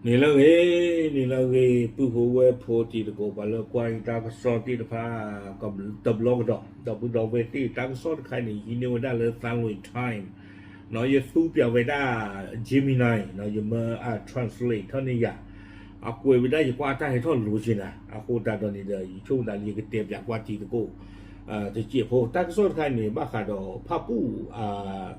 နံၤလၢအဂ့ၤ, နံၤလၢအဂ့ၤ ပုၢ်ဖိဝဲၢ်ဖိတံၤသကိး ပှၤလၢကွၢ်ယတၢ်ကစီၣ်သ့ၣ်တဖၣ် တဘျီကဒီး ဒီပုၢ်ဒီဝဲၢ်သ့ၣ် တၢ်ကစီၣ်တခါအံၤန့ၣ် ဟံးန့ၢ်ဝဲဒၣ်လၢ သးလွံၢ် time ယသူပၠးဝဲဒၣ် Gemini ယမၢ translate ထီၣ်န့ၢ်ယၤ အကွဲးဝဲဒၣ် ယကွၢ်တၢ်ဟဲထီၣ်လိၤက့ၤနၤ အဃိသတးဒီးန့ၣ်ဒီး ယဆိကမိၣ်သးလၢယကတဲပၠးကွၢ်တံၤသကိး တစဲးဖိ တၢ်ကစီၣ်တခါအံၤန့ၣ် ဘၣ်ဃးဒီးဖၣ်ပူၣ်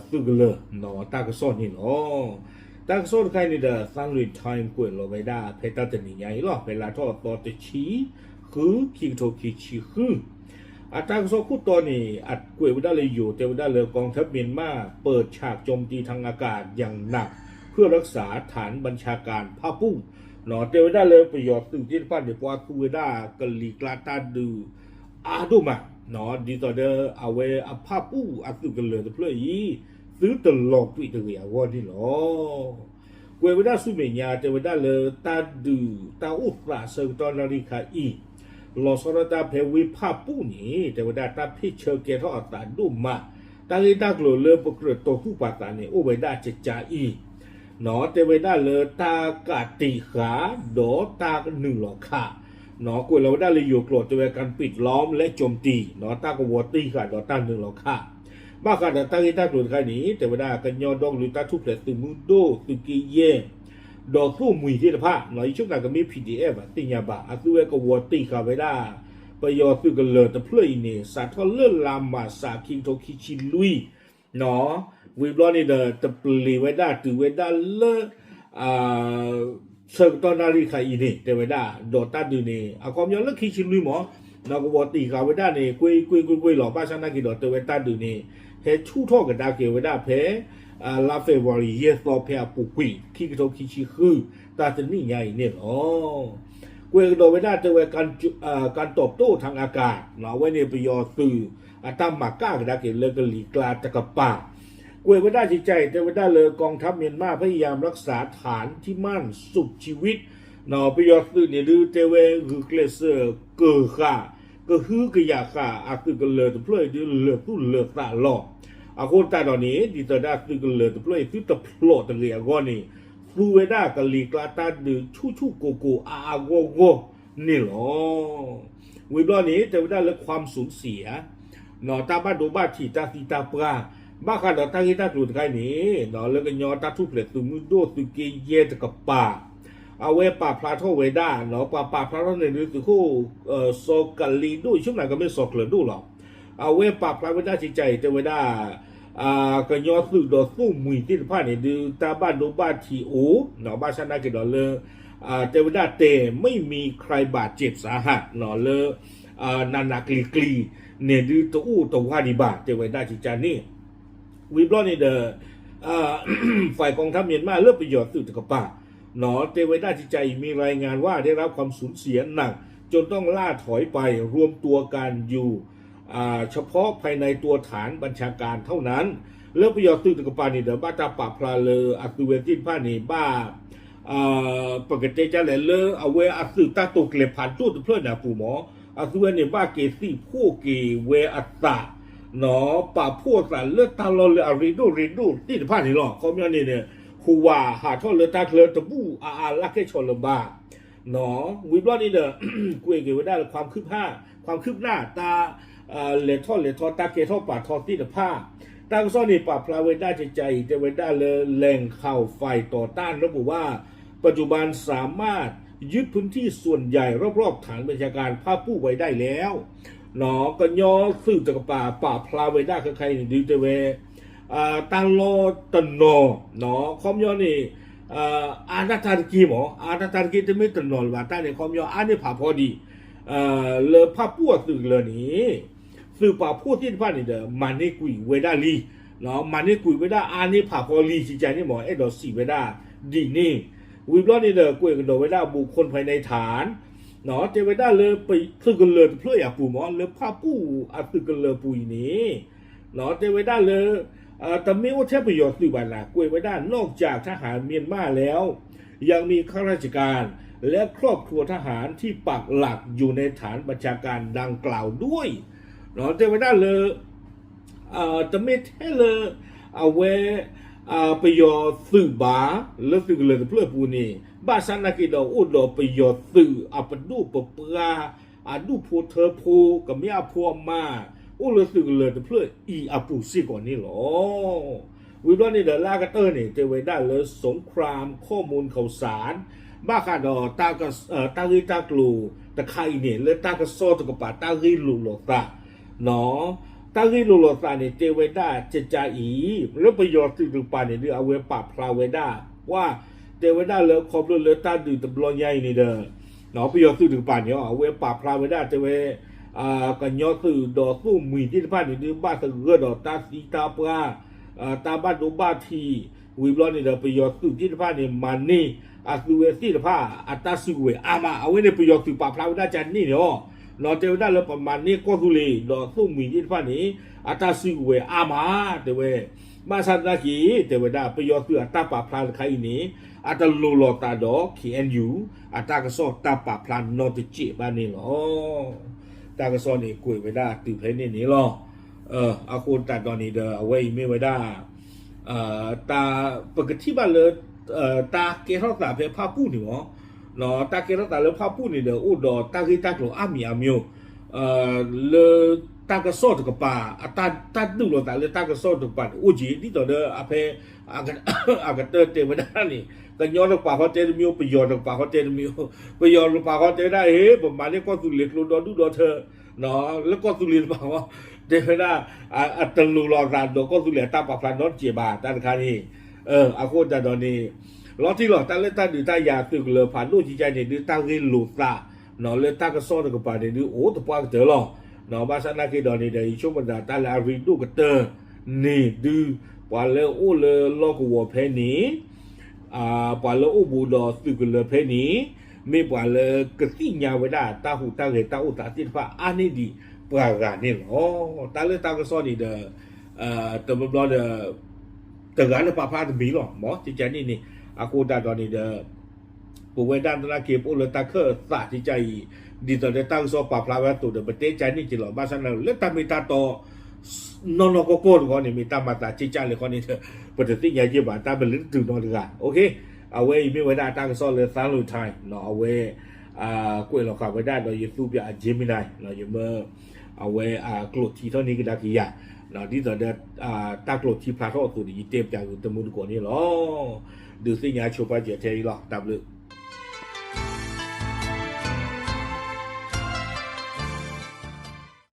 သုးကလၢၤ တၢ်ကစီၣ်န့ၣ်လီၤ. တၢ်ကစီၣ်တခါအံၤန့ၣ်ဒီး သးလွံၢ် time ကွဲးလီၤဝဲဒၣ် ဖဲတၢ်တနံၤညါအံၤလီၤ. ဖဲလါထီၣ်အသီတဆံဃု ခံကထိခံဆံဃု အတၢ်ကစီၣ်ခိၣ်တီန့ၣ် အကွဲးဝဲဒၣ်လၢယိၤ တဲဝဲဒၣ်လၢ กองทัพเมียนมาเปิดฉากโจมตีทางอากาศอย่างหนัก เพื่อรักษาฐานบัญชาการผ้าปู တဲဝဲဒၣ်လၢပယီၤသုးသ့ၣ်တဖၣ်န့ၣ် ပှၤသူဝဲဒၣ်ကလံၤကျါတၢ်ဒုး အါဒိၣ်မး ဒ်သိးဒီးအဝဲအဖၣ်ပူၣ်အသုးကလၢၤတဖျၢၣ်အံၤ သုတလီၤကွံာ်တဂ့ၤအဂီၢ်န့ၣ်လီၤ. ကွဲးဝဲဒၣ်ဆူမဲာ်ညါ တဲဝဲဒၣ်လၢတၢ်ဒုးတၢ်အိၣ်သးဆၢကတီၢ်နၣ်ရံၣ်ခါအံၤ လီၤဆီဒၣ်တၢ်ဖဲဝ့ၢ်ဖၣ်ပူၣ်န့ၣ် တဲဝဲဒၣ်တၢ်ဖ့ၣ်ဆၢကဲထီၣ်အသးဒိၣ်မး တၢ်ဂ့ၢ်တၢ်ကျိၤလၢပကြၢးတီၤသူၣ်ပာ်သးန့ၣ် အိၣ်ဝဲဒၣ်ကကါအံၤ တဲဝဲဒၣ်လၢတၢ်ကးတံာ်ဃာ် ဒီးတၢ်နုာ်လီၤခး ကွဲးလီၤဝဲဒၣ်လၢယိၤကျိာ် တဲဝဲ การปิดล้อมและโจมตี တၢ်ကဝီၤတံၢ်ဃာ်ဒီးတၢ်နုာ်လီၤခး ဘၣ်ဃးဒီးတၢ်ဂ့ၢ်တၢ်ကျိၤတခါန့ၣ် တဲဝဲဒၣ်ကညီဒီကလုာ်တၢ်ထူၣ်ဖျဲးသုးမုၢ်ဒိၣ် သုးက့ယဲၢ် ဒီးသိၣ်မှံၤသ့ၣ်တဖၣ် ယဆိကမိၣ်ကမ့ၢ် P D F ဘၣ်သ့ၣ်ညါဘၣ် အသုဝဲကဝီၤတံၢ်ဃာ်ဝဲဒၣ် ပယီၤသုးကလၢၤတဖျၢၣ်အံၤန့ၣ် စးထီၣ်လၢလါမၢ်ၡး ခံကထိခံဆံလွံၢ် ဝံၤဘျီန့ၣ်ဒီး တပလ့ၤဝဲဒၣ်တုၤဝဲဒၣ်လၢ ဆၢကတီၢ်နၣ်ရံၣ်ခါအံၤန့ၣ် တဲဝဲဒၣ် ဒီးတၢ်ဒုးန့ၣ် အခီပညီလၢခံဆံလွံၢ်မး ကဝီၤတံၢ်ဃာ်ဝဲဒၣ်န့ၣ် ကွ့ကွ့ကွ့ကွ့လီၤ. ဘၣ်ဆၣ်နာ်က့ၤဒီး တဲဝဲတၢ်ဒုးန့ၣ် ဟဲဆူၣ်ထီၣ်ကဒါက့ၤဝဲဒၣ်ဖဲ လါ February ယဲၢ်သီ ဖဲအပူၤကွံာ် ခံကထိခံဆံဃု တၢ်တနံၣ်ညါအံၤန့ၣ်လီၤ. ကွဲးကဒီးဝဲဒၣ် တဲဝဲ การตอบโต้ทางอากาศ အဝဲန့ၣ်ပယီၤသုး အတၢ်မၤကၣ်ကဒါက့ၤလၢကလံၤကျါတကပၤ ကွဲးဝဲဒၣ်ကကါအံၤ တဲဝဲဒၣ်လၢ กองทัพเมียนมาพยายามรักษาฐานที่มั่นสุดชีวิต ပယီၤသုးန့ၣ်ဒုး တဲဝဲ ဂုာ်ကျဲးစၢးကၢၢ်ဃာ် ကဟုကယာ်ဃာ်အသုးကလၢၤတဖျၢၣ်အံၤဒုး လၢာ်သူၣ်လၢာ်သးလီၤ. အဃိသတးဒီးန့ၣ် ဒ်သိးဒၣ်သုးကလၢၤတဖျၢၣ်အံၤ သုတဖျိးတဂ့ၤအဂီၢ်န့ၣ် သူဝဲဒၣ်ကလံၤကျါတၢ်ဒုးဆူၣ်ဆူၣ်ကိၢ်ကိၢ်အါအါဂီၢ်ဂီၢ်န့ၣ်လီၤ. ဝံၤဘျီန့ၣ် တဲဝဲဒၣ်လၢ ความสูญเสีย တၢ်ဘၣ်ဒိဘၣ်ထံး တၢ်သံတၢ်ပှၢ် ဘၣ်ဃးဒီးတၢ်ဂ့ၢ်တၢ်ကျိၤတခါအံၤန့ၣ် လၢကညီတၢ်ထူၣ်ဖျဲးသုးမုၢ်ဒိၣ် သုးက့ယဲၢ်တကပၤ အဝဲပာ်ဖျါထီၣ်ဝဲဒၣ် ပှၤပာ်ဖျါထီၣ်န့ၣ်ဒုး သုးခိၣ် စီၤကလ့ဒိၣ် ယဆိကမိၣ်ကမ့ၢ်စီၤကျၢၤဒိၣ်လီၤ. အဝဲပာ်ဖျါဝဲဒၣ်ကကါအံၤ တဲဝဲဒၣ် ကညီသုးဒီးသိၣ်မှံၤသ့ၣ်တဖၣ်န့ၣ်ဒုး တၢ်ဘၣ်ဒိဘၣ်ထံးအိၣ် ဘၣ်ဆၣ်နာ်က့ၤဒီးလၢ တဲဝဲဒၣ်တဲ ไม่มีใครบาดเจ็บสาหัส လၢ နးနးကျံၤကျံၤန့ၣ်ဒုး တအိၣ်တဝါဒံးဘၣ် တဲဝဲဒၣ်ကကါန့ၣ် ဝံၤဘျီန့ၣ်ဒီး ฝ่ายกองทัพเมียนมา လၢပယီၤသုးတကပၤ တဲဝဲဒၣ်ကကါအံၤ มีรายงานว่าได้รับความสูญเสียหนักจนต้องล่าถอยไป รวมตัวกันอยู่เฉพาะภายในตัวฐานบัญชาการเท่านั้น လၢပယီၤသုးတကပၤန့ၣ်ဒီး ဘၣ်တၢ်ပာ်ဖျါလၢအသုးဝဲသ့ၣ်တဖၣ်န့ၣ် ဘၣ် ပကတဲဒ်လဲၣ် လၢအဝဲအသုးတၢ်တိာ်ကျဲၤဖးဒိၣ်တဖျၢၣ်န့ၣ်အပူၤမး အသုးဝဲန့ၣ် ဘၣ်က့ၤသံၣ်ဖှိၣ်က့ၤဝဲအသး ပာ်ဖှိၣ်အသးလၢတၢ်လီၢ်လၢအရ့ဒိၣ်ရ့ဒိၣ်သ့ၣ်တဖၣ်န့ၣ်လီၤ. ခီပညီန့ၣ် ဟူးဝးဟးထီၣ်လၢတၢ်ချၢတဘူၣ်အါအါလၢ်ကဲဆီၣ်လၢၤဘၣ် ဝံၤဘျီန့ၣ်ဒီး ကွဲးက့ၤဝဲဒၣ်လၢ ความคืบหน้า တၢ် လဲၤထီၣ်လဲၤထီ တၢ်ကဲထီၣ်ပာ်ထီသ့ၣ်တဖၣ် တၢ်ကစီၣ်န့ၣ် ပာ်ဖျါဝဲဒၣ်ကကါအံၤ တဲဝဲဒၣ်လၢ แหล่งข่าวฝ่ายต่อต้านระบุว่า ปัจจุบันสามารถยึดพื้นที่ส่วนใหญ่รอบๆฐานบัญชาการผ้าปูไว้ได้แล้ว ကညီသုးတကပၤ ပာ်ဖျါဝဲဒၣ်ခဲခါအံၤန့ၣ်ဒုး တဲဝဲ တၢ်လီၢ်တနီၤ ခီပညီန့ၣ် အါဒၣ်တၢ်တက့ၢ်မး အါဒၣ်တၢ်တက့ၢ် တမ့ၢ်တနီၤလၢၤဘၣ် တၢ်န့ၣ် ခီပညီအါန့ၢ်ဖးဖီဒံး လၢဖၣ်ပူၣ်အသုးကလၢၤန့ၣ် သုးပာ်ဖှိၣ်သ့ၣ်တဖၣ်န့ၣ်ဒီး မၤန့ၢ်ကွံာ်ဝဲဒၣ်လံ မၤန့ၢ်ကွံာ်ဝဲဒၣ်အါန့ၢ်ဖးဖီလံ ကကါန့ၣ်မး အဲၣ်ဒိးစံးဝဲဒၣ်ဒ်န့ၣ် ဝံၤဘျီန့ၣ်ဒီး ကွဲးကဒီးဝဲဒၣ် บุคคลภายในฐาน တဲဝဲဒၣ်လၢသုးကလၢၤတဖျၢၣ်အံၤအပူၤမး လၢဖၣ်ပူၣ်အသုးကလၢၤပူၤအံၤန့ၣ် တဲဝဲဒၣ်လၢ တမ့ၢ်အိၣ်ထဲပယီၤသုးဘၣ်နၤ ကွဲးဝဲဒၣ် นอกจากทหารเมียนมาแล้ว ยังมีข้าราชการและครอบครัวทหารที่ปักหลักอยู่ในฐานบัญชาการดังกล่าวด้วย တဲဝဲဒၣ်လၢ တမ့ၢ်ထဲလၢ အဝဲ ပယီၤသုးဘၣ် လၢသုးကလၢၤတဖျၢၣ်အပူၤန့ၣ် ဘၣ်ဆၣ်နာ်က့ဒီးအိၣ်ဒီးပယီၤသုးအပဒိၣ်ပပှၢ် အဒူၣ်ဖိထၢဖိ ကမျၢၢ်ဖိအမါ အိၣ်လၢသုးကလၢၤတဖျၢၣ်အံၤအပူၤစ့ၢ်ကီးန့ၣ်လီၤ. ဝံၤဘျီန့ၣ်ဒီးလၢအကတၢၢ်န့ၣ် တဲဝဲဒၣ်လၢ Songkram Khaw Mon Khaw San ဘၣ်ဃးဒီး တၢ်ဂ့ၢ်တၢ်ကျိၤတခါအံၤန့ၣ် လၢတၢ်ကစီၣ်တကပၤတၢ်ဂ့ၢ်လိာ်လီၤသး တၢ်ဂ့ၢ်လိာ်လီၤသးန့ၣ် တဲဝဲဒၣ်ကကအံၤ လၢပယီၤသုးတကပၤန့ၣ်ဒုး အဝဲပာ်ဖျါဝဲဒၣ် ပှၤ တဲဝဲဒၣ်လၢခီဖျိလၢတၢ်ဒုးတဘျီညါအံၤန့ၣ်ဒီး ပယီၤသုးတကပၤန့ၣ် အဝဲပာ်ဖျါဝဲဒၣ်တဲဝဲ ကညီသုးဒီးသိၣ်မှံၤသ့ၣ်တဖၣ်န့ၣ်ဒုး ဘၣ်သဂၢၢ်ဒီးတၢ်သံတၢ်ပှၢ် တၢ်ဘၣ်ဒိဘၣ်ထံး ဝံၤဘျီန့ၣ်ဒီး ပယီၤသုးသ့ၣ်တဖၣ်န့ၣ် မၤန့ၢ်အသုဝဲသ့ၣ်တဖၣ် အတၢ်စုကဝဲၤအါမး အဝဲန့ၣ်ပယီၤသုးပာ်ဖျါဝဲဒၣ်ကန့ၣ်န့ၣ်လီၤ. နီၢ်တဲဝဲဒၣ်လၢပမၤန့ၢ်ကီၢ်သူလ့ၤဒီးသိၣ်မှံၤသ့ၣ်တဖၣ်န့ၣ် အတၢ်စုကဝဲၤအါမး တဲဝဲ ဘၣ်ဆၣ်သနာ်က့ တဲဝဲဒၣ် ပယီၤသုးအတၢ်ပာ်ဖျါတခါအံၤန့ၣ် အတလိာ်လီၤသးဒီး ခ့ၣ်အဲၣ်ယူၣ် အတၢ်ကစီၣ်တၢ်ပာ်ဖျါနီတစဲးဘၣ်န့ၣ်လီၤ. တၢ်ကစီၣ်န့ၣ်ကွဲးဝဲဒၣ်တုၤဖဲန့ၣ်န့ၣ်လီၤ. အဃိသတးဒီးန့ၣ်ဒီး အဝဲအံၤမ့ၢ်ဝဲဒၣ် တၢ် ပကထံၣ်ဘၣ်လၢ တၢ်ကဲထီၣ်သးဖဲဖၣ်ပူၣ်န့ၣ်မ့ၢ် တၢ်ကဲထီၣ်သးလၢဖၣ်ပူၣ်န့ၣ်ဒီး အိၣ်ဒီးတၢ်ဂ့ၢ်တၢ်ကျိၤအါမံၤအါမံၤ လၢတၢ်ကစီၣ်တကပၤ တၢ်ဒုးလိာ်သးလၢတၢ်ကစီၣ်တကပၤန့ၣ် အိၣ်က့ၤ ဒ်သိးဒီးအဖဲ အကတၢၢ်တဲဝဲဒၣ်န့ၣ် ကညီတကပၤဃီတဲတမံၤ ပယီၤတကပၤဃီတဲတမံၤ ပယီၤတကပၤဃီတဲဝဲဒၣ် ဟ့ ပမၤန့ၢ်ကီၢ်သူလ့ၤကျိဒီဒူၣ်ဒီထၢ လၢကီၢ်သူလ့ၤတကပၤဃီ တဲဝဲဒၣ် အတလိာ်လီၤသးဒီးကီၢ်သူလ့ၤအတၢ်ပာ်ဖျါနီတစဲးဘၣ် တၢ်တခါန့ၣ် အဃိသတးဒီးန့ၣ် လီၤတံၢ်လီၤ တၢ်လၢတၢ်ဒုးတၢ်ယၤသုးကလၢၤဖးဒိၣ်ကကန့ၣ်ဒုး တၢ်ဂ့ၢ်လိာ်သး လၢတၢ်ကစီၣ်တကပၤန့ၣ်ဒုး အိၣ်သပှၢ်ကတၢၢ်လီၤ. ဘၣ်ဆၣ်သနာ်က့ဒီးန့ၣ်ဒီး ယဆိကမိၣ်သးတၢ်လၢအရ့ဒိၣ်ကတၢၢ်န့ၣ်ဒုး ပှၤလၢအိၣ်လၢလီၢ်ကဝီၤဖဲန့ၣ် ပှၤလၢအိၣ်ဘူးဒီးသုးကလၢၤဖဲန့ၣ် မ့ၢ်ပှၤလၢကသ့ၣ်ညါဝဲဒၣ်တၢ်ဟူးတၢ်ဂဲၤတၢ်အိၣ်သးသ့ၣ်တဖၣ်အါန့ၢ်ဒံးပှၤဂၤန့ၣ်လီၤ. တၢ်လၢတၢ်ကစီၣ်န့ၣ်ဒီး တဘျီဘျီဒီး တဂၤလၢပာ်ဖျါတမံၤလီၤ မ့ၢ်ကကန့ၣ်န့ၣ် အဃိသတးဒီးန့ၣ်ဒီး ပဝဲဒၣ်သနာ်က့ ပအိၣ်လၢတၢ်ခၢၣ်သးကကအံၤ ဒ်သိးဒီးတၢ်ကစီၣ်ပာ်ဖျါဝဲအသိးဒီး ပတဲကန့ၣ်က့ၤလီၤ. ဘၣ်ဆၣ်န့ၣ် လၢတၢ်မ့ၢ်တၢ်တီ နီၢ်နီၢ်ကီၢ်ကီၢ်တခီန့ၣ် မ့ၢ်တၢ်မၤသးကကလဲၣ်ဃီန့ၣ်ဒီး ပတသ့ၣ်ညါက့ၤဘၣ် တၢ်ပလၢတတုၤနီတဂၤ အဝဲအံၤမ့ၢ်ဝဲဒၣ်တၢ်ကစီၣ်လၢ သါလိၤထါ အဝဲ ကွဲးလီၤဃာ်ဝဲဒၣ်ဒီးယသူပၠးအ Gemini ယမၢ အဝဲအကျိာ်ထံထီၣ်န့ၢ်ကဒါက့ၤယၤ ဒ်သိးဒီး တၢ်ကျိာ်ထံဖျါထီၣ်အသိးန့ၣ် ယတဲပၠးဂ့ၤတမူတကိးန့ၣ်လီၤ. ဒုးသ့ၣ်ညါဆိပာ်စၢၤထဲအံၤလီၤ တၢ်ဘျုး